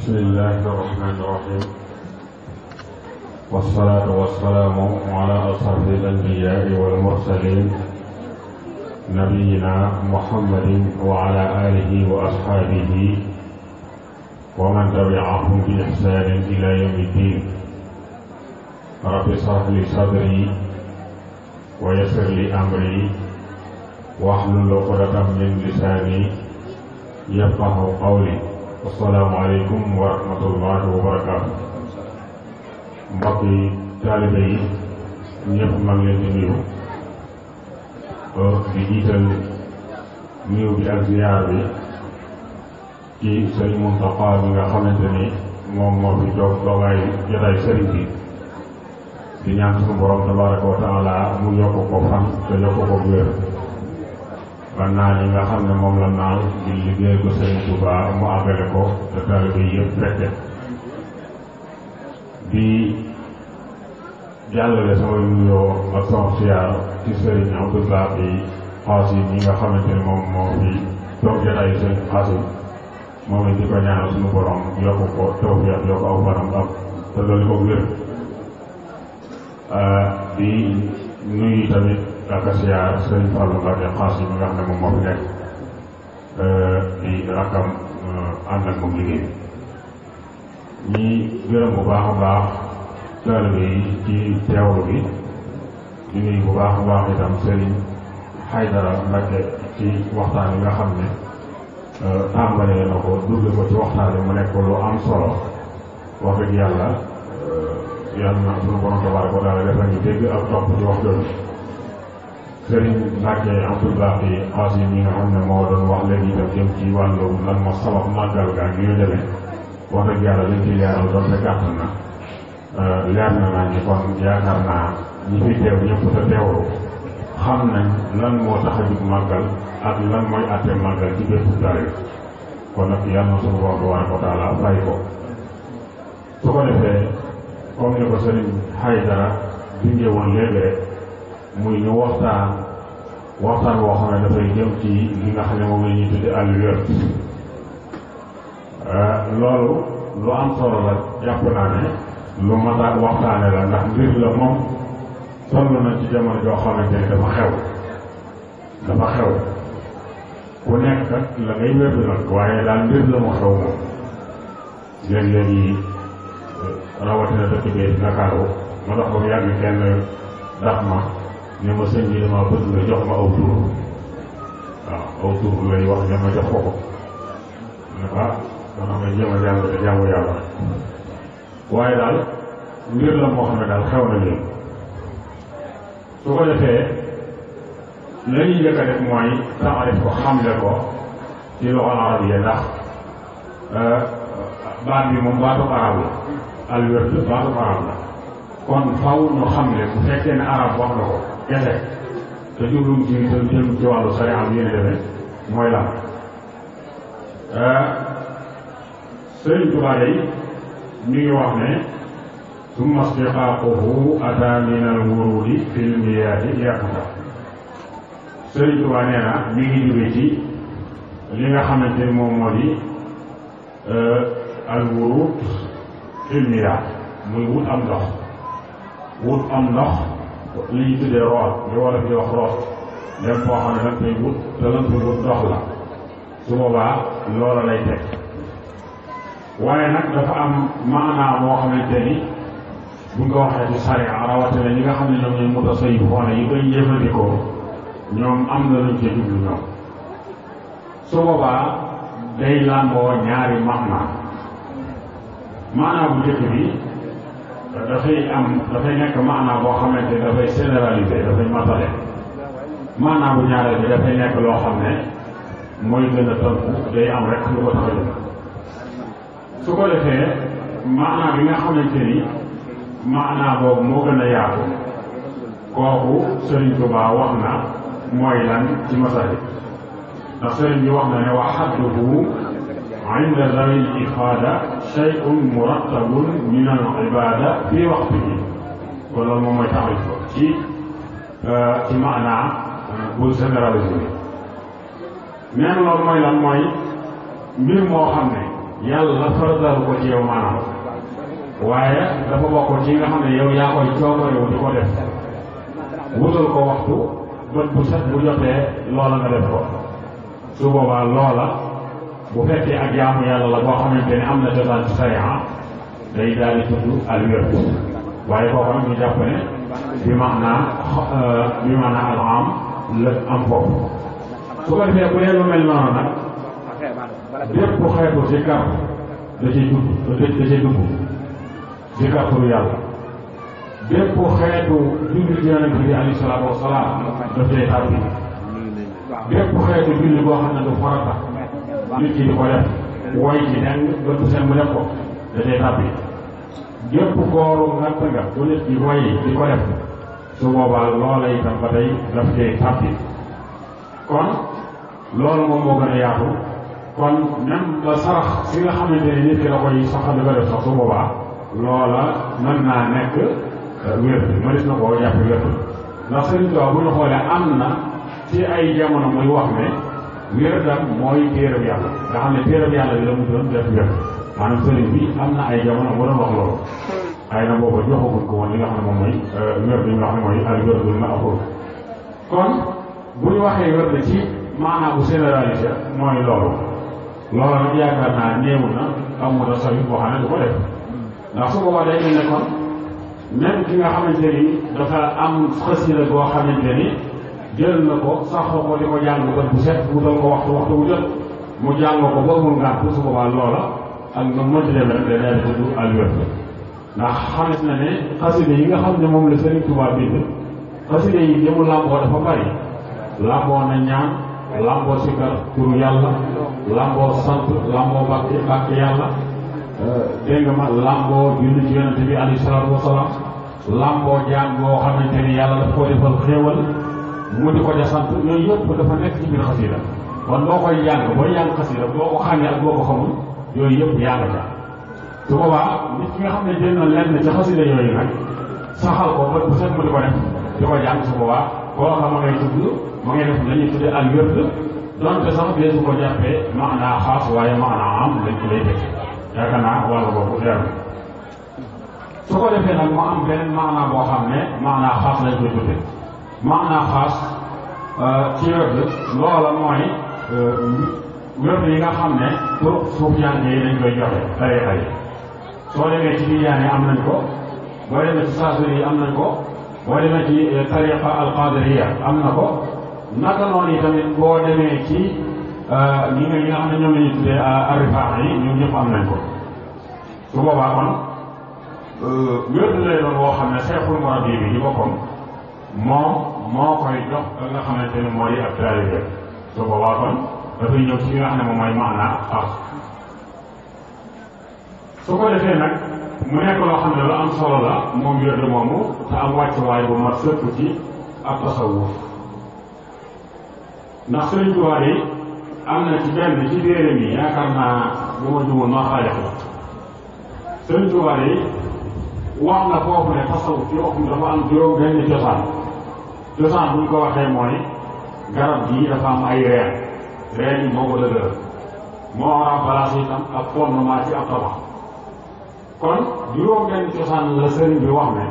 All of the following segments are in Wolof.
بسم الله الرحمن الرحيم والصلاة والسلام على أشرف الأنبياء والمرسلين نبينا محمد وعلى آله وأصحابه ومن تبعهم بإحسان إلى يوم الدين رب اشرح لي صدري ويسر لي أمري واحلل عقدة من لساني يفقه قولي السلام عليكم ورحمة الله وبركاته mbokki taalibe yi ñëpp maa ngi leen di nuyu di jiital nuyu bi ak ziyaar bi ci Serigne Mountakha bi nga xamante ni moom moo fi toog toogaay jotaay Serigne bi di ñaan suñu borom tabaraka wa taala mu yokk ko fan te yokk ko wér ba naan yi nga xam ne moom la naan di liggéey ko Serigne Touba mu àggale ko te taalibe yi yëpp fekke di jàllale sama nuyoo ak sama siyaar ci Serigne Mbacke Khassim yi nga xamante ne moom moo fi toog jotaay Serigne Khassim moom it di ko ñaanal suñu borom yokk ko tawfiq yokk aw fanam ak te loolu ko wér di nuyu tamit ak siyaar Serigne Fallou Mbacke Khassim yi nga xam ne moom moo fi nekk di rakkam ànd ak moom liggéey ñi gërëm bu baax a baax taalibe yi ci teewlu bi di nuyu bu baax a baax itam Serigne Haydara Mbacke ci waxtaan yi nga xam ne tàmbalee na ko dugg ko ci waxtaan bi mu nekk lu am solo wax dëgg yàlla yàlla na suñu borom tabaaraka wa taala def nañu dégg ak topp ci wax jooju Serigne Mbacke Abdoulaye Khassim yi nga xam ne moo doon wax léegi itam jëm ci wàllu lan moo sabab màggal gaa ngi ñu demee wax dëgg yàlla liñ ci leeral doon te gàttal na leer na naa ñi kon yaakaar naa ñi fi teew ñëpp te teewlu xam nañ lan moo tax a jug màggal ak lan mooy àtte màggal ci bépp taalibe kon nag yàlla na suñu borom tabaaraka wa taala fay ko su ko defee comme ni ko Serigne Haydara bindee woon léegi rek muy ñu waxtaan woo xam ne dafay jëm ci li nga xam ne moom la ñuy tudde àll wér loolu lu am solo la jàpp naa ne lu mat a waxtaane la ndax mbir la moom toll na ci jamono joo xamante ne dafa xew ku nekk la ngay wér nag waaye daal mbir la mu xew moom léeg-léegi rawatina dëkk bi Ndakaaru ma dox ko mu yàgg kenn ndax ma ne ma sëñ bi dama bëgg nga jox ma aw tur waaw aw tur lay wax ne ma jox ko ne ko dama nga jéem a jàng te jaamu yàlla waaye daal mbir la moo xam ne daal xew na léegi su ko defee la ñuy njëkk a def mooy taarif ko xamle ko ci loxol arab yi ndax baat bi moom baatu arab la alwert baatu arab la kon faw ñu xamle bu fekkee ne arab wax na ko kese te jubluñ ci jëm ci wàllu sariya bi yéen demee mooy lan Sëriñ Tuubaa yi ñu ngi wax ne summa istiqaaquhu ataa min al-wuruudi fil miyaati yaqta Sëriñ Tuubaa nee na mi ngi jóge ci li nga xamante ni moom moo di al-wuruud fil miyaat muy wut am ndox li ñu tuddee root li wolof di wax root dem foo xam ne dañ koy wut te lan koy wut ndox la su boobaa loola lay teg waaye nag dafa am maanaa moo xamante ni buñ ko waxee ci sariya rawatina ñi nga xam ne ñoom ñooy mutasawwifoon yi koy jëfandikoo ñoom am na luñ ca jublu ñoom su boobaa day làmboo ñaari maanaa bu njëkk bi dafay nekk maanaa boo xamante ni dafay généraliser dafay matale maanaa bu ñaareel bi dafay nekk loo xam ne mooy gën a tënku day am rek lu ko tax a jóg su ko defee maanaa bi nga xamante ni maanaa boobu moo gën a yaatu kooku Serigne Touba wax na mooy lan ci masalik ndax Serigne bi wax na ne wa hadduhu inda zawi l-ifaada shay'un murattabun min al-ibaada fi waqtihi kon loolu moom mooy taxaw ko ci maanaa bu généralisé nee na loolu mooy lan mooy mbir moo xam ne yàlla faradal ko ci yow maanaam waaye dafa bokk ci nga xam ne yow yaa koy coobarewu di ko def wutal ko waxtu bët bu set bu jotee loola nga def ko su boobaa loola bu fekkee ak jaamu yàlla la boo xamante ne am na cosaan ci sariya day daal di tudd al wird waaye kooku nag ñu jàpp ne bi maanaa al am la am foofu su ko defee bu dee lu mel noonu nag bépp xeetu zikar da ciy dugg zikar turu yàlla bépp xeetu julli ci yonent bi alayhi salaatu wasalaam daf cay tàbbi bépp xeetu julli boo xam ne du farata nit ki di ko def woy ci deng bët bu seen mu def ko da cay tàbbi gépp kooru ngatt nga bu nit ki woy di ko def su boobaa loola itam ba tey daf cay tàbbi kon loolu moom moo gën a yaatu kon même ba sarax si nga xamante ne nit ki da koy saxal di ko def sax su boobaa loola mën naa nekk wér mënees na koo jàpp wér ndax Sëriñ Tuubaa bu ñu xoolee am na ci ay jamono muy wax ne wér dam mooy téereb yàlla nga xam ne téereb yàlla bi la mu doon def wér maanaam sëriñ bi am na ay jamono mu doon wax loolu ay na booba joxaguñ ko woon li nga xam ne moom mooy wér bi nga xam ne mooy al wérdul maxuuz kon bu ñu waxee wér ci maanaam bu généralisé mooy loolu nag yaakaar naa néewu na amul a sori boo xam ne du ko def ndax su boobaa day mel ne kon même ki nga xamante ni dafa am xasida boo xamante ni jël na ko saxoo ko di ko jàng bët bu set wutal ko waxtu bu jot mu jàng ko ba mu ngànt su boobaa loola ak nu mënti demee rek day daal di tudd al wird ndax xamis na ne xasida yi nga xam ne moom la Sëriñ Tuubaa bind xasida yi li mu làmboo dafa bari làmboo na ñaan làmboo sikar turu yàlla làmboo sant làmboo bàkk yàlla dégg nga ma làmboo julli ci yonente bi alayhi salaatu wasalaam làmboo jaan boo xamante ni yàlla daf ko defal xéewal mu di ko ja sant yooyu yëpp dafa nekk ci biir xasida kon boo koy jàng booy jàng xasida boo ko xamee ak boo ko xamul yooyu yëpp yaa nga ca su boobaa nit ki nga xam ne jël na lenn ci xasida yooyu nag saxal ko ba bu set mu di ko def di ko jàng su boobaa koo xam ma ngay tudd ma ngay def la ñuy tuddee al wird donte sax deesu ko jàppee maanaa xaas waaye maanaa am lañ ko lay def yaakaar naa wàllu boobu leer su ko defee nag mu am beneen maanaa boo xam ne maanaa xaas lañ koy tuddee maanaa xaas ci wird loola mooy wird yi nga xam ne pour suuf yànge yi dañ koy joxe tariixa yi soo demee ci tijaan yi am nañ ko boo demee ci saasuri yi am nañ ko boo demee ci tariqa alqadiriya am na ko naka noonu yi tamit boo demee ci ñi nga xam ne ñoom la ñuy tuddee arifaax yi ñoom ñëpp am nañ ko su boobaa kon wérdu lay doon woo xam ne seexul murabbi bi ci boppam moo koy jox nga xamante ne moo di ab taalibe su boobaa kon dafay ñëw ci li nga xam ne moom mooy maanaa xaas su ko defee nag mu nekk loo xam ne lu am solo la moom wérdu moomu te am wàccuwaay bu mat sëkk ci ab tasawuf ndax Sëriñ Tuubaa yi am na ci benn ci téereem yi yaakaar naa bu ma juumul ma xaajax la Sëriñ Tuubaa yi wax na foofu ne tasawuf ci waxum dafa am juróom benn cosaan bu ñu ko waxee mooy garab gii dafa am ay reen yi moo ko dëgëral moo remplacé itam ak fondement ci ab tabax kon juróom benn cosaan la sëriñ bi wax ne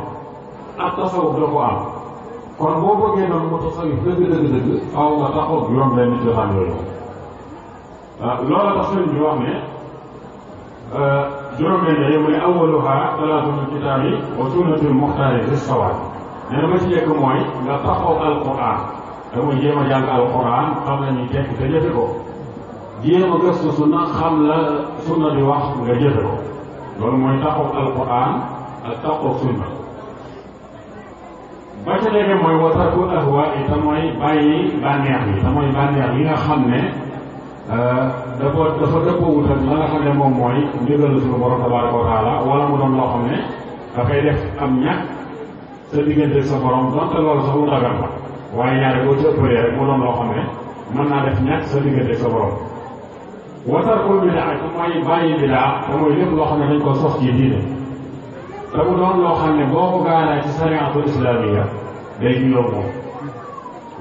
ak tasawuf da ko am kon boo bëggee noonu mu tasawuf dëgg aw nga taxaw juróom benn cosaan yooyu loolu tax sëriñ bi wax ne juróom benn yooyu mu ne awwaluha salaatul kitaabi wa sunnatul muxtaari fi sawaab nee na ba ci njëkk mooy nga taxaw alquran da muy jéem a jàng alquran xam la ñuy tekk te jëfe ko jéem a gëstu sunna xam la sunna di wax nga jëfe ko loolu mooy taxaw alquran ak taxaw sunna ba ca léegi mooy wa tarku ahwa yi te mooy bàyyi bànneex yi te mooy bànneex yi nga xam ne dafa dëppoowut ak la nga xam ne moom mooy ndigal suñu borom tabaraka wa taala wala mu doon loo xam ne dafay def am ñàkk sa diggante sa borom donte loolu sax lu dagan la waaye ñaare boo ci ëppalee rek mu doon loo xam ne mën naa def ñàkk sa diggante sa borom wa tarkul bidaa te mooy bàyyi bidaa te mooy lépp loo xam ne dañ ko sos ci diine te mu doon loo xam ne boo ko gaaree ci sariyatul islamiya day juyoo moom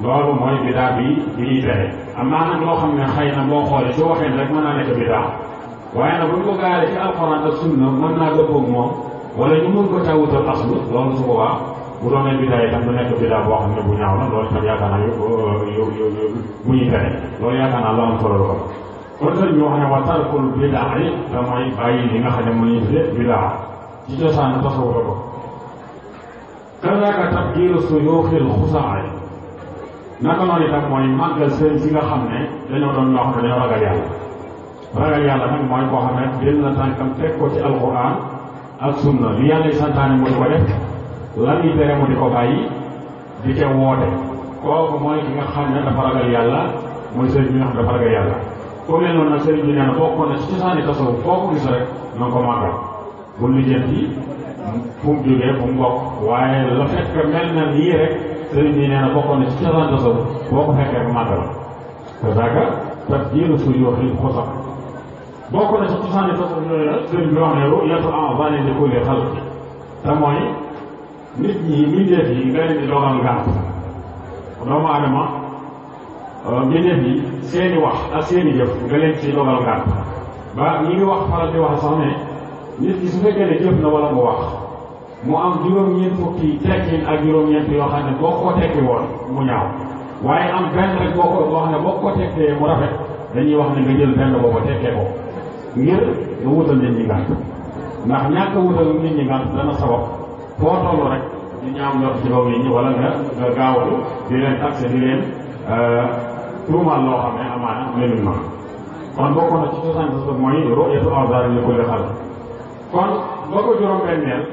loolu mooy bidaa bi ñuy tere am naa nag loo xam ne xëy na boo xoolee su waxee rek mën naa nekk bidaa waaye nag bu ñu ko gaaree ci alxuraan ak sunna mën naa dëppoog moom wala ñu mën ko tawutal aslu loolu su boobaa bu doonee bidaa itam du nekk bidaa boo xam ne bu ñaaw la loolu itam yaakaar naa bu ñuy tere loolu yaakaar naa lu am solo la ko kon sëñ bi wax ne wa tarkul bidaa yi te mooy bàyyi li nga xam ne mu ñuy tuddee bidaa ci cosaan tasawuf ko kazaka tabdiilu suyuuxil xusaa yi naka noonu itam mooy màggal sëriñ si nga xam ne dañoo doon ñoo xam ne dañoo ragal yàlla nag mooy koo xam ne jël na tànkam teg ko ci alquran ak sunna li yàlla yi santaane mu di ko def lan yi tere mu di ko bàyyi di ca woote kooku mooy ki nga xam ne dafa ragal yàlla mooy sëriñ bi nga xam ne dafa ragal yàlla ku mel noonu nag sëriñ bi nee na bokk na ci cosaani tasawuf foo ko gis rek na nga ko màggal bu lijjanti fu mu jógee fu mu bokk waaye la fekk mel na nii rek sëriñ bi nee na bokk na ci cosaani tasawuf boo ko fekkee bu màggal kazaka tabdiilu suyuuxil xusaa bokk na ci cosaani tasawuf yooyu la sëriñ bi wax ne ru'yatu a'zaani li kulli xalq te mooy nit ñi mbindeef yi nga leen di dogal ngànt doomu aadama mbindeef yi seeni wax ak seeni jëf nga leen ci dogal ngànt ba ñi ngi wax faral di wax sax ne nit ki su fekkee ne jëf na wala mu wax mu am juróom-ñeent fukki tekkin ak juróom-ñeent yoo xam ne boo ko tekki woon mu ñaaw waaye am benn rek boo xam ne boo ko tekkee mu rafet dañuy wax ne nga jël benn boobu tekkee ko ngir nga wutal nit ñi ngànt ndax ñàkk a wutal nit ñi ngànt dana sabab foo toll rek di ñaaw njort ci kaw nit ñi wala nga gaawatu di leen taxe di leen tuumaal loo xam ne amaana melul ma kon bokk na ci cosaan mooy ru'yatu a'zaar li kulli xalq kon boo ko juróom-benneel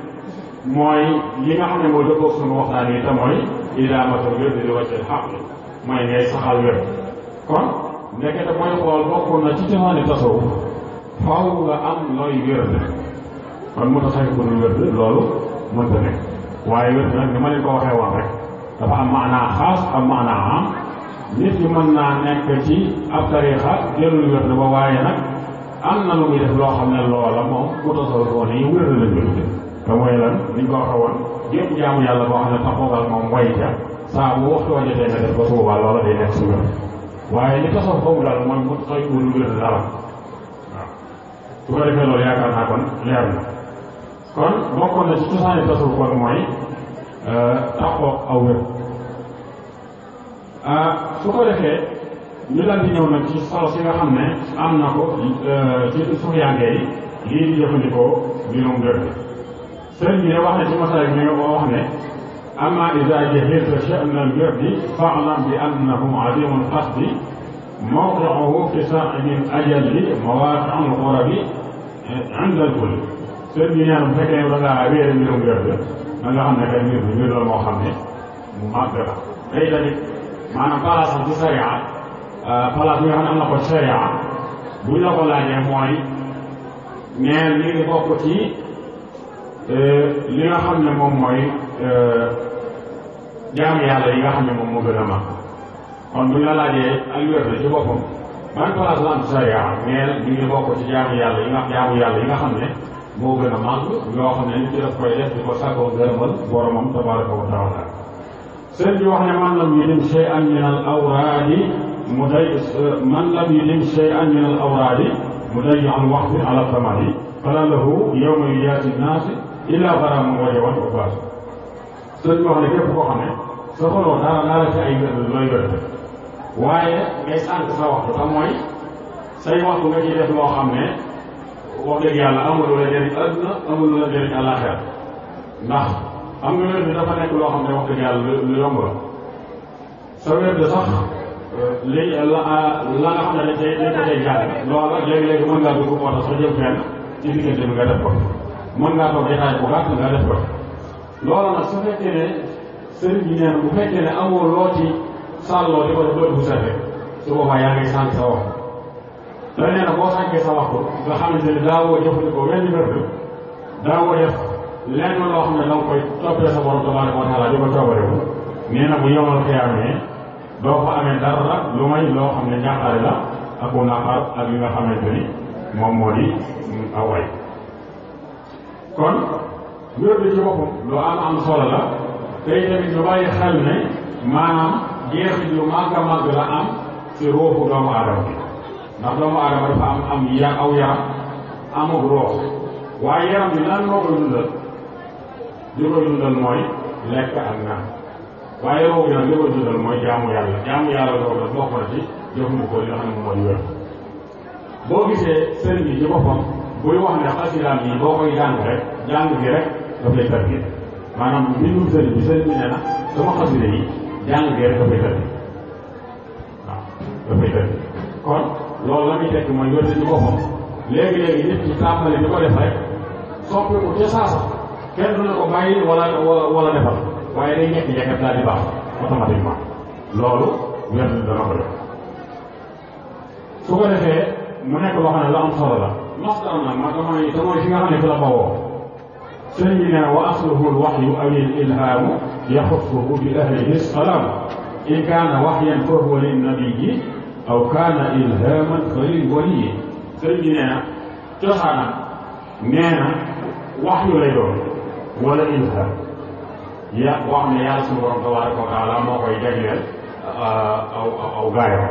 mooy li nga xam ne moo dëppoo suñu waxtaan yi te mooy idaamatul wird li wajhil haqq mooy ngay saxal wér kon ndekete mooy xool bokk na ci cosaani tasawuf faaw nga am looy wér kon mu tax ko nu wér loolu mënta nekk waaye wér nag ni ma leen ko waxee woon rek dafa am maanaa xaas am maanaa am nit ki mën naa nekk ci ab tariixa jëlul wér ba waaye nag am na lu muy def loo xam ne loola moom mu tasawuf woon yi wér lañ ko tudde te mooy lan niñ ko waxee woon gépp jaamu yàlla boo xam ne taxawal moom way ca saa bu waxtu wa jotee nga def ba su boobaa loola day nekk si wér waaye li tasawuf foofu daal mooy mu xëy ko lu wér dara waaw su ko defee loolu yaakaar naa kon leer na kon bokkoon na ci cosaani tasawuf kon mooy taxaw aw wér su ko defee ñu dal di ñëw nag ci solo si nga xam ne am na ko ci suufiyanke yi lii di jëfandikoo mbirum wér sëriñ bi ne wax ne ci masala bi nga ko wax ne amma ida jahilta sha'na al-wirdi fa'lam bi annahu azimul qasdi mawqi'uhu fi sa'il ajalli mawaqi'ul qurabi 'inda al-kull sëriñ bi ñaan bu fekkee da ngaa wéere mbirum wér da nga xam ne kay mbir la moo xam ne mu màgg la day tamit maanaam place am ci sariya place bi nga xam ne am na ko sariya bu ñu la ko laajee mooy neen li ngi bokk ci li nga xam ne moom mooy jaamu yàlla yi nga xam ne moom moo gën a mag kon bu ñu la laajee ak wér ci boppam ban place la am ci sariya neen li ngi bokk ci jaamu yàlla yi nga xam ne moo gën a mag yoo xam ne nit ci daf koy def di ko sàkkoo gërëmal boromam tabaraka wa taala sëñ bi wax ne man lam yudim shay'an min al awraadi mudayyi al waqti ala tamadi fala lahu yawma yujaati naasi illa garamun wajawan wa baas sëñ bi wax ne képp koo xam ne sa xoloo dara ci ay wér looy wér waaye ngay sànq sa waxtu te mooy say waxtu nga ciy def loo xam ne wax dëgg yàlla amul la jëriñ àdduna amul la jëriñ àllaaxira ndax am nga wér bi dafa nekk loo xam ne wax dëgg yàlla lu yomb la sa wér de sax léegi la nga xam ne dañ ko cay jaare loola léegi-léegi mën ngaa dugg moo tax sax jëm fenn ci diggante bi nga def ko mën ngaa toog détail bu gàtt nga def ko loola nag su fekkee ne sëriñ bi nee na bu fekkee ne amoo loo ci sàlloo di ko def bët bu set rek su boobaa yaa ngay sànq sa waxtu te nee na boo sànkee sa waxtu nga xamante ne daawoo jëfandikoo wenn wér daawoo def lenn loo xam ne da nga koy toppee sa borom tabaraka wa taala di ko coobarewu nee na bu yomal xiyaamee doo fa amee dara lu may loo xam ne njàqare la ak u naqar ak li nga xamante ni moom moo di away kon wér bi ci boppam lu am solo la tey tamit ñu bàyyi xel ne maanaam jeexit yu màgg a màgg la am ci ruuxu doomu aadama bi ndax doomu aadama dafa am aw yaram amul roox waaye yaram bi lan moo koy dundal li koy dundal mooy lekk ak naan waaye roox bi nag li koy dundal mooy jaamu yàlla loolu la bokk na ci jëfandikoo li nga xam ne moom mooy wér boo gisee sëriñ bi ci boppam buy wax ne xasidaam yi boo koy jàng gi rek daf lay tarbiya maanaam mbindum sëriñ bi nee na sama xasida yi jàng gi rek dafay tarbiya waaw dafay tarbiya kon loolu la muy tekki mooy wér ci boppam léegi-léegi nit ci tàmbali di ko def rek soppi ko ca saasa kenn du ne ko bàyyi wala defal waaye day nekk njëkk daal di baax automatiquement loolu wér dana ko def su ko defee mu nekk loo xam ne lu am solo la masdar nag ma damay fi nga xam ne fi la bawoo sëriñ bi nee na wa asluhu alwahyu aw ilhaamu yaxussuhu bi ahlihi salaam in kaana wahyan fa huwa linnabiyyi aw kaana ilhaaman fa lil waliyyi sëriñ bi nee na cosaanam nee na wahyu lay doon wala ilhaam wax ne yàlla suñu borom tabaaraka wa taala moo koy jagleel aw gaayam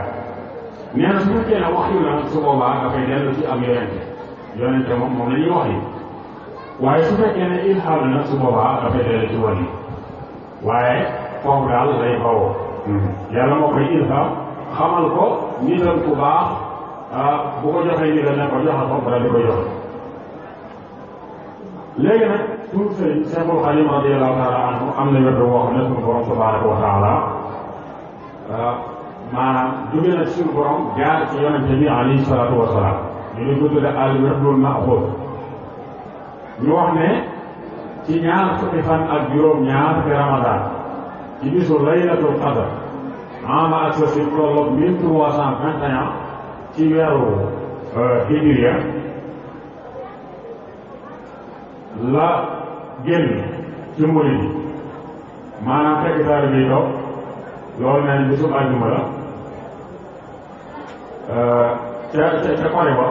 nee na su fekkee ne wax yu la su boobaa dafay dellu ci am yonente moom la ñuy wax yi waaye su fekkee ne ilham la su boobaa dafay dellu ci wali waaye foofu daal lay bawoo yàlla moo koy ilham xamal ko nitam ku baax bu ko joxee ndigal ne ko joxal ko ba daal di koy joxe léegi nag suñu sëriñ Seexul Xadiim radiyallaahu taala anhu am na wér boo xam ne suñu borom tabaaraka wa taala maanaam jóge na suñu borom jaar ci yonente bi alayhi salaatu wa salaam ñu ngi ko tudde al wirdul Makhuz ñu wax ne ci ñaar fukki fan ak juróom-ñaar fi Ramadan ci bisu laylatul qadr ama ak sa si tolloog 1321 ci weeru hijriya la génn ci murid yi maanaam fekk taalibe yi toog loolu nee nañ bisu àjjuma la ca Kori ba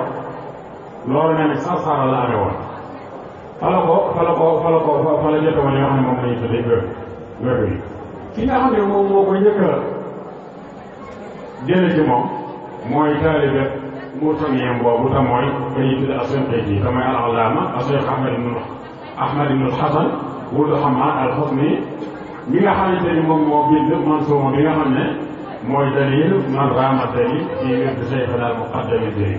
loolu nee nañ Safar la amee woon fa la jot woon li nga xam ne moom la ñu tuddee wér yi ki nga xam ne moom moo ko njëkk a jële ci moom mooy taalibe murtamiyam boobu te mooy ka ñuy tudde as-Sinqiiti yi te mooy al-allaama as-Cheikh Ahmad ibn al-Hasan wuld Hamad al-Husni mi nga xamante ni moom moo bind mansuuma bi nga xam ne mooy dalil man raama dalil ci wird Cheikhna al-Muqaddami diri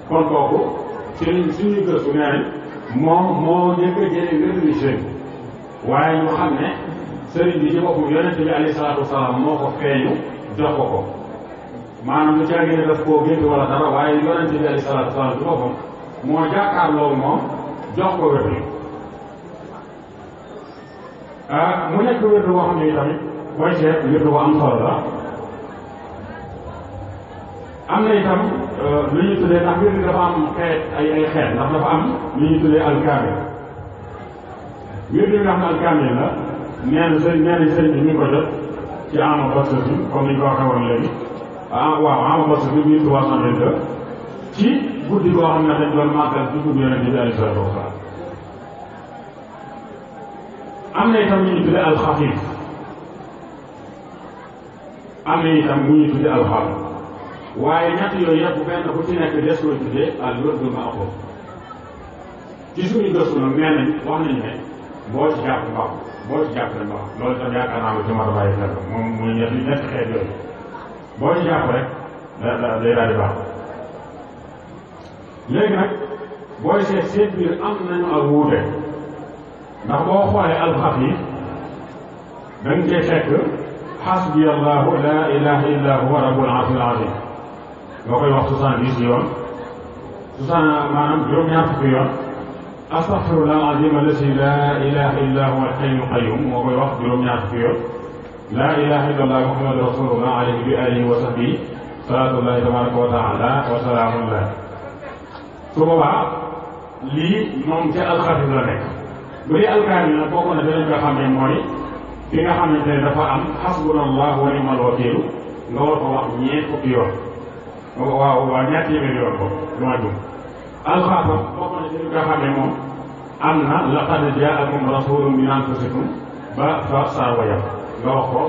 kon kooku suñuy gëstu nee nañ moom moo njëkk a jële wird bi sëriñ waaye ñu xam ne sëriñ bi ci boppam yonent bi alayhi salaatu wasalaam moo ko feeñu jox ko maanaam lu caa gën a def koo gént wala dara waaye yonent bi alayhi salaatu wasalaam ci boppam moo jàkkaarloo moom jox ko wird bi mu nekk wird boo xam ne tamit booy seet wird bu am solo la am na itam lu ñuy tuddee ndax wird dafa am xeet ay xeet ndax dafa am lu ñuy tuddee alkaamil wird bi nga xam ne alkaamil la nee na sëriñ bi mi ngi ko jot ci ama basati comme ni ñu ko waxee woon léegi waaw ama basati 1322 ci guddi goo xam ne dañ doon màggal ci guddi yonent bi alayhi salaatu wasalaam am na itam ñu ñu tuddee alxafiif am na itam mu ñu tuddee alxafiif waaye ñett yooyu yëpp benn bu ci nekk des koy tuddee al wirdul Makhuz ci suñu gëstu nag nee nañ wax nañ ne boo ci jàpp baax boo ci jàpp rek baax loolu itam yaakaar naa ko ci mat a bàyyi xel moom muy ñetti xeet yooyu boo ci jàpp rek day daal di baax léegi nag booy seet biir am nañu ak wuute ndax boo xoolee alxafiif da nga cee fekk xasbi allahu la ilaha illa huwa rabbul arshil azim nga koy wax 70 yoon maanaam juróom-ñaar fukki yoon astaghfirullah al-azim allasi la ilaha illa huwa al-hayyul qayyum moo koy wax juróom-ñaar fukki yoon la ilaha illa allah muhammadu rasulullah alayhi bi alihi wa sahbihi salatullahi tabaraka wa taala wa salaamullah su boobaa lii moom ca alxafiif la nekk bu dee alkaamil nag bokk na dinañ ko xam ne mooy fi nga xamante ne dafa am xasbunallah wa ni'mal wakiilu nga war ko wax ñeent fukki yoon waaw ñaar téeméer yoon ko lu ma jum alxaafam bokk na dinañ ko xam ne moom am na laqad jaakum rasulun min anfusikum ba fa saa wayam nga wax ko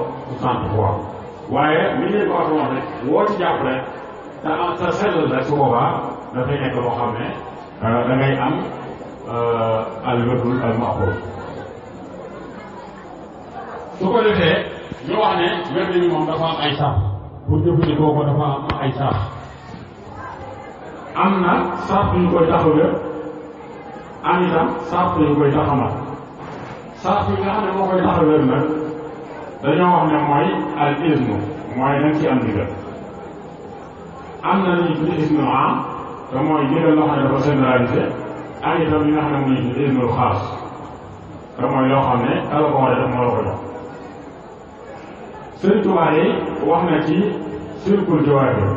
60 fois waaye li ngeen ko wax rek woo ci jàpp rek te sellal rek su boobaa dafay nekk loo xam ne da ngay am al wirdul al Makhuz. su ko defee ñu wax ne werd bi moom dafa am ay sax pour jëfandikoo ko dafa am ay sax am na sax yu koy taxawee am itam sax yu koy taxamal sax yi nga xam ne moo koy taxawee nag dañoo wax ne mooy al ismu mooy nañ ci am ndigal am na lu ñuy tudd ismu am te mooy ndigal loo xam ne dafa généralisé ak itam li nga xam ne muy tudd ismul xaas te mooy loo xam ne kala ko war a def moo la ko jox Sëriñ Tuubaa yi wax na ci sirkul jawaahir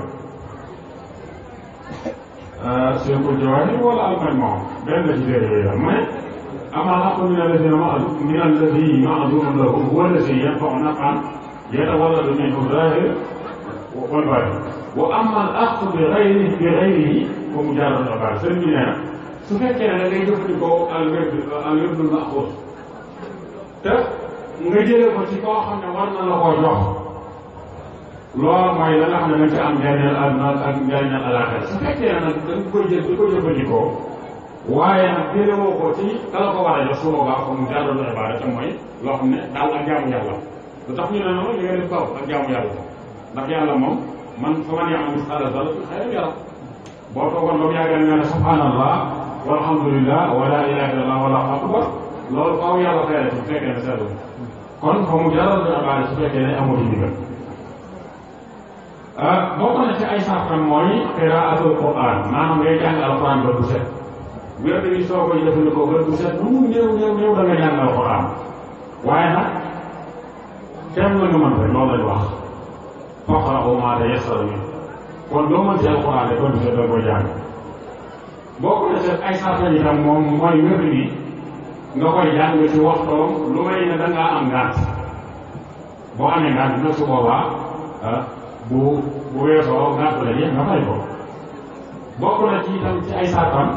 sirkul jawaahir wala almañ moom benn la ci téere yooyu daal mu ne amaa xaqu min alladi ma'zumun lahu huwa alladi yanfa'u naf'an yatawalladu minhu zaahir wal baatin wa amma al axdu bi ghayrihi fa mujarrad al-ibaada sëriñ bi nee na su fekkee ne da ngay jëfandikoo al wirdul Makhuz te nga jëlee ko ci koo xam ne war na la koo jox loolu mooy la nga xam ne dañ ci am njariñal àdduna ak njariñal alaaxira su fekkee ne nag dañ koy jël di ko jëfandikoo waaye nag jëlewoo ko ci kala ko war a jox su boobaa ko mu jàllal ibaada te mooy loo xam ne daal ak jaamu yàlla lu tax ñu ne noonu li nga def kaw ak jaamu yàlla ndax yàlla moom man fa man ya'mal misqaala zarratin xayran yarah boo toogoon ba mu yàgg nga ne subhanallah walhamdulillah wa la ilaha illallah wallahu akbar loolu faaw yàlla fay la ci bu fekkee ne seetlu kon fa mu jaral lu ibaada su fekkee ne amoo ci ndigal bokk na ci ay sàrtam mooy qiraatul Qur'an maanaam ngay jàng alquran ba du set wér bi soo koy jëfandikoo ba du set lu mu néew da nga jàng alquran waaye nag kenn la nga mën rek loolu lañ wax faqra'u maa tayassara min kon loo mën ci alquran rek ba du set da nga koy jàng bokk na ci ay sàrtam itam moom mooy wér bi nga koy jàng ci waxtoom lu may ne da ngaa am ngànt boo amee ngànt nag su boobaa bu weesoo ngànt la yëpp nga fay ko bokk na ci itam ci ay saatam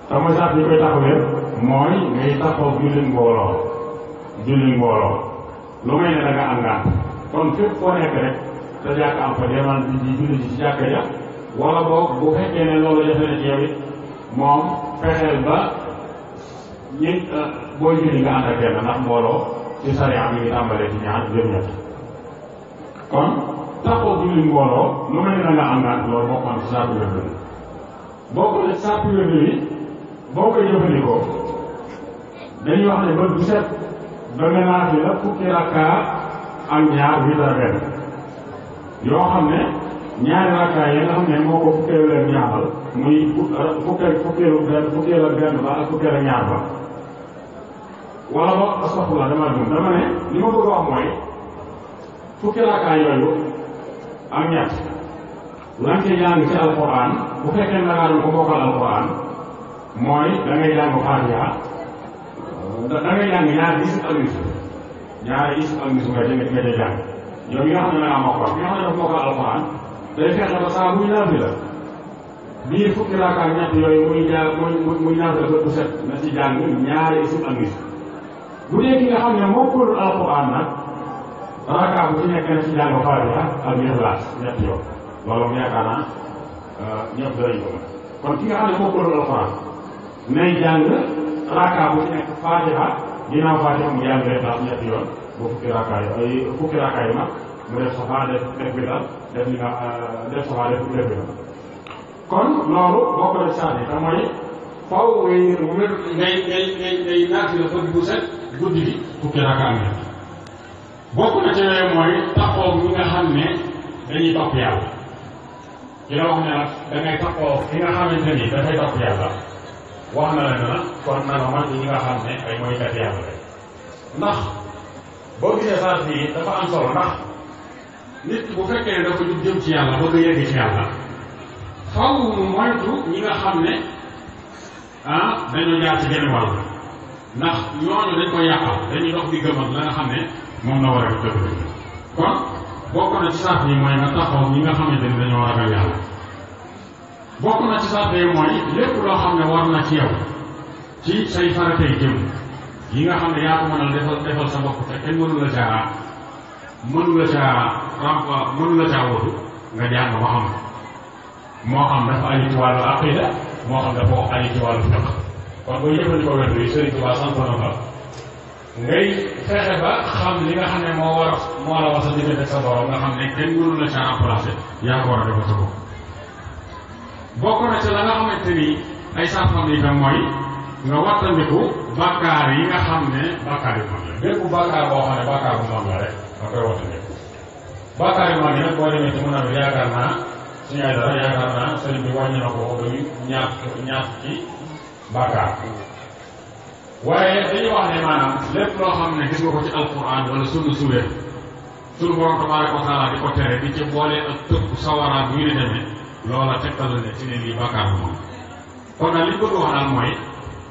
te mooy saat yi koy taxawee mooy ngay taxaw julli mbooloo lu may ne da nga am ngànt kon fépp foo nekk rek te jàkk am fa demal di julli ci jàkka ja wala boog bu fekkee ne loolu jafe na ci yow it moom fexeel ba booy julli nga ànd ak kenn ndax mbooloo ci sariya mi ngi tàmbalee ci ñaar jëm ñett kon taxaw julli mbooloo lu mel ni nga am ngànt loolu bokk na ci saabu wérdu bi bokk na ci saabu wérdu bi boo koy jëfandikoo dañuy wax ne ba du set ba nga naati la fukki rakkaa ak ñaar witar benn yoo xam ne ñaari rakkaa yi nga xam ne moo ko fukkeelu leen ñaaral muy fukkeelu ak benn ba ak fukkeelu ak ñaar ba wala ba astaxfirullah dama ne li ma bëgg a wax mooy fukki rakkaa yooyu ak ñett lan ci jàng ci alquran bu fekkee ne dangaa doon ko bokkal alquran mooy da ngay jàng Faatiha da ngay jàng ñaari isib ak nisfu nga ca jàng yow yi nga xam ne dangaa mokkal bi nga xam ne dafa mokkal alquran day fexe ba saa muy naafi la biir fukki rakkaa ak ñett yooyu muy naafi la bu set na ci jàng ñaari isib ak nisfu bu dee ki nga xam ne mokkalul alquran nag rakkaa bu ci nekk na ci jàng Faatiha ak Ixlaas ñett yoon loolu moom yaakaar naa ñëpp danañ ko mën kon ki nga xam ne mokkalul alquran nay jàng rakkaa bu ci nekk Faatiha ginnaaw Faatiha mu jàng Ixlaas ñett yoon ba fukki rakkaa yi nag mu def Safar def bital def li nga def Safar def bital kon loolu bokk na ci saa yi te mooy faw ngay naati la bët bu set guddi gi fukki rakkaa ñett bokk na ci yooyu mooy taxaw ñi nga xam ne dañuy topp yàlla ci la wax ne nag da ngay taxaw ki nga xamante ni dafay topp yàlla wax na la ne nag kon na nga man ñi nga xam ne ay moykat yàlla rek ndax boo gisee saat bi dafa am solo ndax nit bu fekkee ne dafa jëm ci yàlla bëgg a yegg ci yàlla faw mu moytu ñi nga xam ne dañoo jaar ci genn wàll ndax ñooñu dañ koy yàqal dañuy dox di gëmal la nga xam ne moom la war a dëgg kon bokk na ci saat yi mooy nga taxaw ñi nga xamante ni dañoo ragal yàlla bokk na ci saat yi mooy lépp loo xam ne war na ci yow ci say faratay jëm yi nga xam ne yaa ko mënal defal sa bopp te kenn mënu la caa wóotu nga jàng ba xam moo xam dafa aju ci wàllu aqida moo xam dafa aju ci wàllu fiq kon booy jëfandikoo wérdu yi Serigne Touba sant na la ngay fexe ba xam li nga xam ne moo la war sa diggante ak sa borom nga xam ne kenn mënu la caa remplacer yaa ko war a defal sa bopp bokk na ci la nga xamante ni ay saafam yi tam mooy nga wattandiku bàkkaar yi nga xam ne bàkkaar yu mag la bépp bàkkaar boo xam ne bàkkaar bu mag la rek nga koy wattandiku bàkkaar yu mag yi nag boo demee ci mën a yaakaar naa suñu ay dara yaakaar naa sëriñ bi wàññi na ko ba ñaar ci bàkkaar waaye dañuy wax ne maanaam lépp loo xam ne gis nga ko ci alquran wala sunna su wér suñu borom tabaraka wa taala di ko tere di ci boole ak tëpp sawaraat bu ñu ne demee loola tegtal ne ci ne lii bàkkaar bu mag kon nag li ñu bëgg wax daal mooy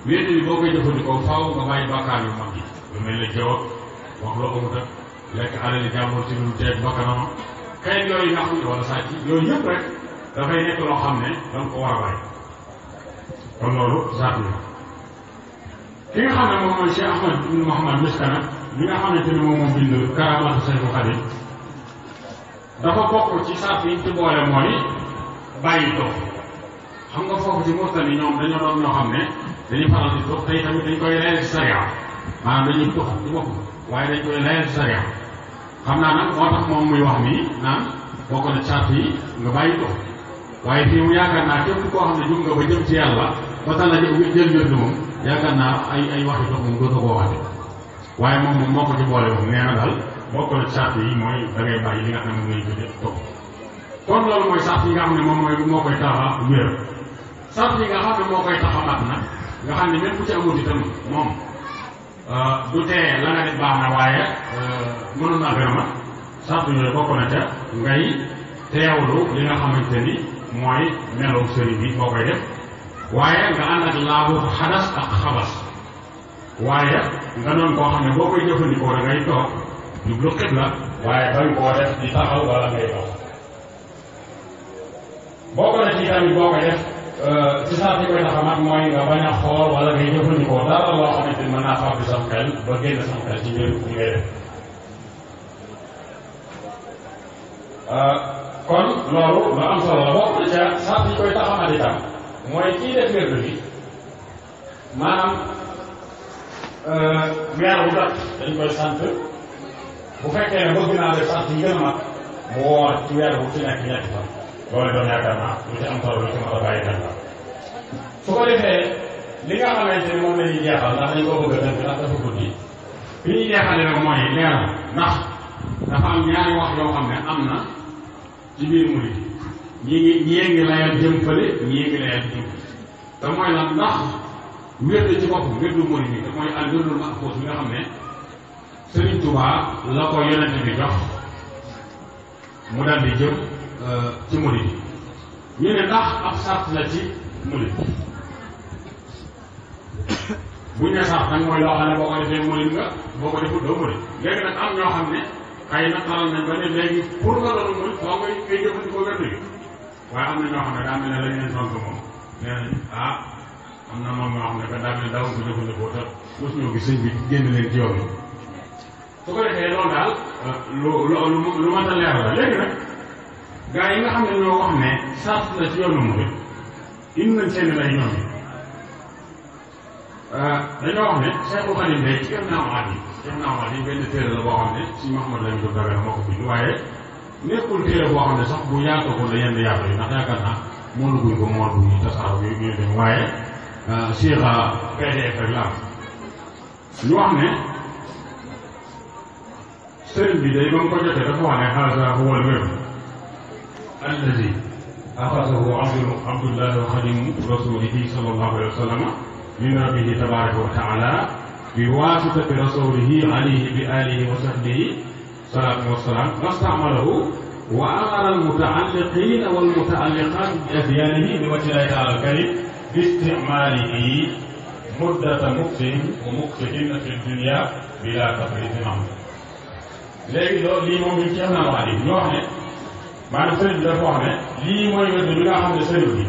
wéet bi boo koy jëfandikoo faaw nga bàyyi bàkkaar yu mag yi lu mel ne jaww wax loo amut ak lekk alali jàmbur ci lu teeg bakkanam xëy yooyu nga xam ne wala sàcc yooyu yëpp rek dafay nekk loo xam ne danga ko war a bàyyi kon loolu zaat la ki nga xam ne moom mooy Cheikh Ahmad ibn Mouhamad Miskana bi nga xamante ne moom bind Karaamaatu Seexul Xadiim dafa bokk ci saat yi ci boole mooy bàyyi toog xam nga foofu ci Mauritanie ñoom dañoo doon ñoo xam ne dañuy faral di toog tey tamit dañ koy layal ci sariya maanaam dañuy tox ci bopp waaye dañ koy layal ci sariya xam naa nag moo tax moom muy wax nii naan bokk na saat yi nga bàyyi toog waaye fii mu yaakaar naa képp koo xam ne jug nga ba jëm ci yàlla ba tax la jël wérdu moom yaakaar naa ay waxi toog moom dootoo koo waxati waaye moom moo ko ci boole moom nee na daal bokk na saat yi mooy da ngay bàyyi li nga xam ne moom ngay jóge toog kon loolu mooy saat yi nga xam ne moom moo koy tax a wér saat yi nga xam ne moo koy tax a mat nag nga xam ne même ku ci amul itam moom du tee la nga def baax na waaye mënoon naa gën a mat saat yooyu bokk na ca ngay teewlu li nga xamante ni mooy melow sëriñ bi boo koy def waaye nga ànd ak laabu xadas ak xabas waaye nga doon koo xam ne boo koy jëfandikoo da ngay toog jublu xibla waaye bañ koo def di taxaw wala ngay dox bokk na ci tamit boo koy def ci saat yi koy tax a mat mooy nga bañ a xool wala ngay jëfandikoo dara loo xamante ni mën naa fàbbi sam xel ba génn sam xel ci mbir li ngay def kon loolu lu am solo la bokk na ca saat yi koy tax a mat itam mooy kii def wérdu bi maanaam weer wu jot dañ koy sant bu fekkee ne bëgg naa def sant yi gën a mat mu woor ci weer wu ci nekk ñetti fan loolu doon yaakaar naa lu ci am solo lu ci mën a bàyyi xel la su ko defee li nga xamante ni moom la ñuy jeexal ndax dañ ko bëgg a tënk ndax dafa guddi fi ñuy jeexale nag mooy leer na ndax dafa am ñaari wax yoo xam ne am na ci biir murid ñii ngi layal jëm fële ñii ngi layal jëm te mooy lan ndax wérdu ci boppam wérdu murid bi te mooy al wérdul Makhuz bi nga xam ne Serigne Touba la ko yonente bi jox mu dal di jëm ci murid ñu ne ndax ab sart la ci murid buñ ne sart nag mooy loo xam ne boo ko defee murid nga boo ko defut doo murid léegi nag am ñoo xam ne xëy na taral nañ ba ne léegi pour nga doon murid foo ngay jëfandikoo wérdu bi waaye am na ñoo xam ne daa mel ne lañ leen tontu moom nee nañ am na moom ñoo xam ne daa mel ne daawuñ ko jëfandikoo te mos ñoo gis sëñ bi génn leen ci yoon bi su ko defee loolu daal lu mat a leer la léegi nag gaa yi nga xam ne ñoo wax ne sart la ci yoonu murid indi nañ seen lay ñoom yi dañoo wax ne Seexul Xadiim day ci Jeum benn téere la boo xam ne si Mouhamadou Lamine Diop Dagana moo ko bind waaye nekkul téere boo xam ne sax bu yaatoo ko la yenn yaatoo yi ndax yaakaar naa moolu guñ ko mool bu ñu tasaaroo yi ñu dem waaye siira PDF rek la am ñu wax ne sëriñ bi day ba mu ko jotee dafa wax ne haza huwa al-wird allazi axadahu Abdullahi wa xadimu rasulihi sallallahu alayhi wa sallam min rabbihi tabaraka wa taala bi waasitati rasulihi alayhi bi alihi wa sahbihi salaatu wa salaam wastamalahu wa amara al-mutaalliqiina wal mutaalliqaat bi adyaanihi bi wajhi llaahi taala al-kariim bi isticmaalihi muddata muksin wa muksihin fi dunya bila tafriitin am léegi loolu lii moom ñu ci am naa wax di ñu wax ne maanaam sëriñ bi dafa wax ne lii mooy wérdu bi nga xam ne sëriñ bi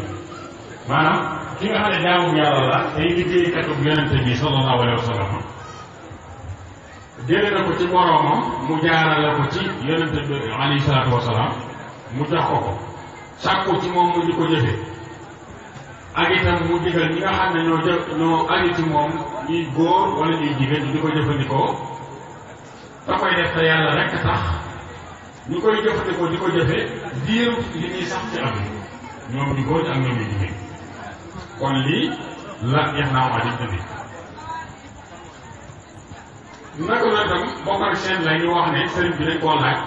maanaam ki nga xam ne jaamu yàlla la tey liggéeykatu yonente bi sallallahu alayhi wa sallam jëlee na ko ci boroomam mu jaarale ko ci yonente bi alayhi salaatu wa salaam mu jox ko sàkku ci moom mu di ko jëfe ak itam mu digal ñi nga xam ne ñoo aju ci moom ñuy góor wala ñuy jigéen di ko jëfandikoo da koy def te yàlla rek tax ñu koy jëfandikoo di ko jëfe diiru li ñuy sax ci am ñoom ñu góor ak ñoom ñu jigéen kon lii la yeex naa waa di indi naka la tam bokk ak seen la ñu wax ne sëriñ bi dañ koo laaj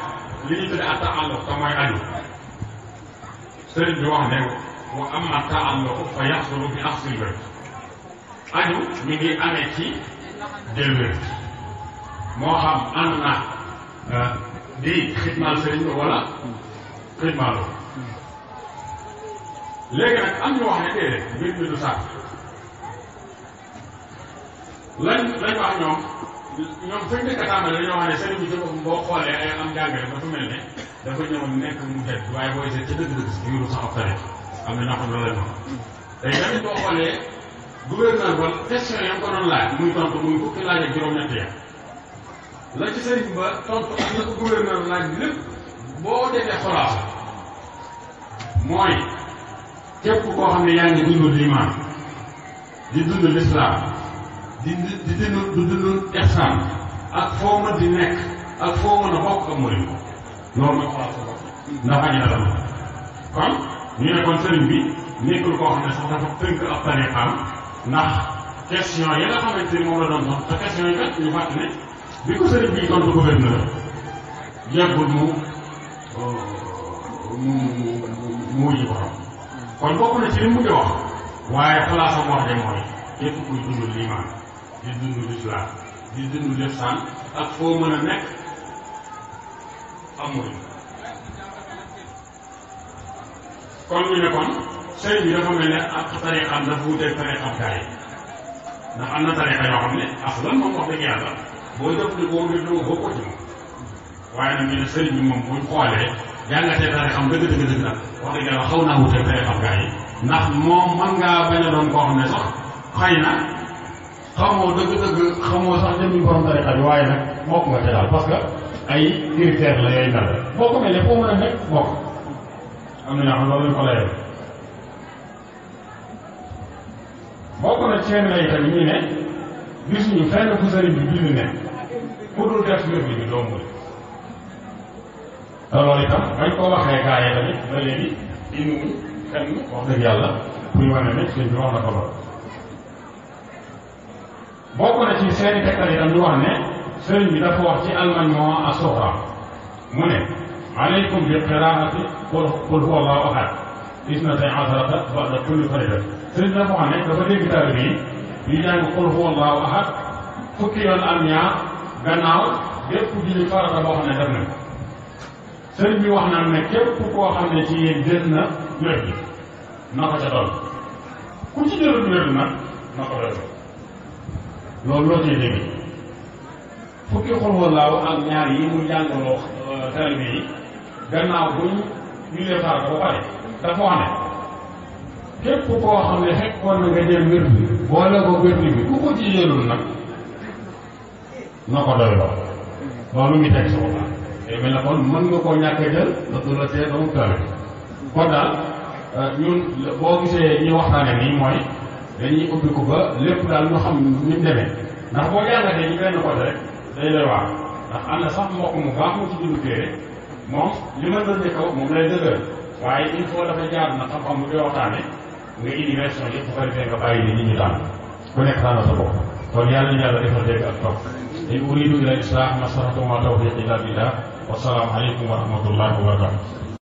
li ñu tudde ak ta'alluq te mooy aju sëriñ bi wax ne wa amma ta'alluq fa yaxsulu bi asli wér aju mi ngi amee ci jël wér moo xam ànd na di xidmaal sëriñ bi wala xidmaaloo léegi nag am ñu wax ne déedéet mbir mi du sàkk lañ wax ñoom fañ dëkk a tàmbale dañoo wax ne sëriñ bi ci boppam boo xoolee ay am jàngale dafa mel ne dafa ñëw nekk mu jët waaye booy seet ca dëgg-dëgg si yuru sax ab tarix am na ñoo xam loolu lañ wax tey tamit boo xoolee gouverneur ba question yi ko doon laaj muy tontu muy fukki laaj ak juróom-ñett ya la ci sëriñ ba tontu ak la ko gouverneur laaj bi lépp boo defee xolaasa mooy képp koo xam ne yaa ngi dund limaan di dund lislaam di dund ihsaan ak foo mën di nekk ak foo mën a bokk ak murid loolu mooy xolaasa bopp ndax añi na dama kon ñu ne kon sëriñ bi nekkul koo xam ne sax dafa tënk ab tariqaam ndax question yi nga xamante ni moom la doon tontu te question yi kat ñu fàtt ne bi ko sëriñ bi tontu gouverneur yeggul mu wuji ko xam kon bokk na ci li mu mujj wax waaye xalaasam wax de mooy képp kuy dund liimaan di dund lislaam di dund lihsaan ak foo mën a nekk amul kon ñu ne kon sëriñ bi dafa mel ne ak tariqam dafa wuteeg tariqam gaay ndax am na tariqa yoo xam ne aslan moom wax dëgg yàlla boo jëfandikoo mbir dama bokkoo ci moom waaye nag ñu ne sëriñ bi moom buñ xoolee jàngatee tariqam dëgg nag wax dëgg yàlla xaw naa wuteeg tariqam gaay yi ndax moom mën ngaa bañ a doon koo xam ne sax xëy na xamoo dëgg xamoo sax jëmmi borom tariqa bi waaye nag bokk nga ca daal parce que ay critères la yooyu mel boo ko mel ne foo mën a nekk bokk am na ñoo xam loolu lañ ko layee bokk na ci seen lay tamit ñu ne gisuñu fenn fu sëriñ bi bind ne ku dul def mbir bi doo murid te loolu itam bañ ko waxee gaa yi tamit ba léegi indiwuñ fenn wax dëgg yàlla buy wane ne sëriñ bi wax na ko lool bokk na ci seeni tegtal itam ñu wax ne sëriñ bi dafa wax ci almajmu'a as-sughra mu ne alaykum bi qiraa'ati qul huwa allahu ahad isnatay asharata ba'da kulli farida sëriñ bi dafa wax ne dafa dégg taalibe yi ñu jàng qul huwa allahu ahad fukki yoon am ñaar gannaaw bépp julli farata boo xam ne def na sëriñ bi wax na ne képp koo xam ne ci yéen jël na wér bi na ko ca doon ku ci jëlul wér nag na ko doon loolu loo cee dégg fukki xul wallaahu ak ñaar yi mu jàngaloo taalibe yi gannaaw buñ jullee farata ba pare dafa wax ne képp koo xam ne fekkoon na nga jël wér bi boole ko wér bi ku ko ci jëlul nag na ko doy loolu ngi teg sama baax te mel na kon mën nga koo ñàkk a jël da du la tee dama taalibe kon daal ñun boo gisee ñuy waxtaane nii mooy dañuy ubbi ko ba lépp daal ñu xam ni mu demee ndax boo jàngatee ñu benn côté rek day lay waar ndax am na sax mbokk mu baax mu ci bindu téere moom li ma doon njëkk a moom lay dëgër waaye il faut dafa jaar na xam-xam bu koy waxtaane nga indi version yëpp bu ko defee nga bàyyi ni nit ñi daan ku nekk tànn sa bopp kon yàlla ñu yàlla defal dégg ak topp in uridu ila islah ma saratu ma tawfiq illa billah wa salaamu aleykum wa rahmatullahi wa barakatuh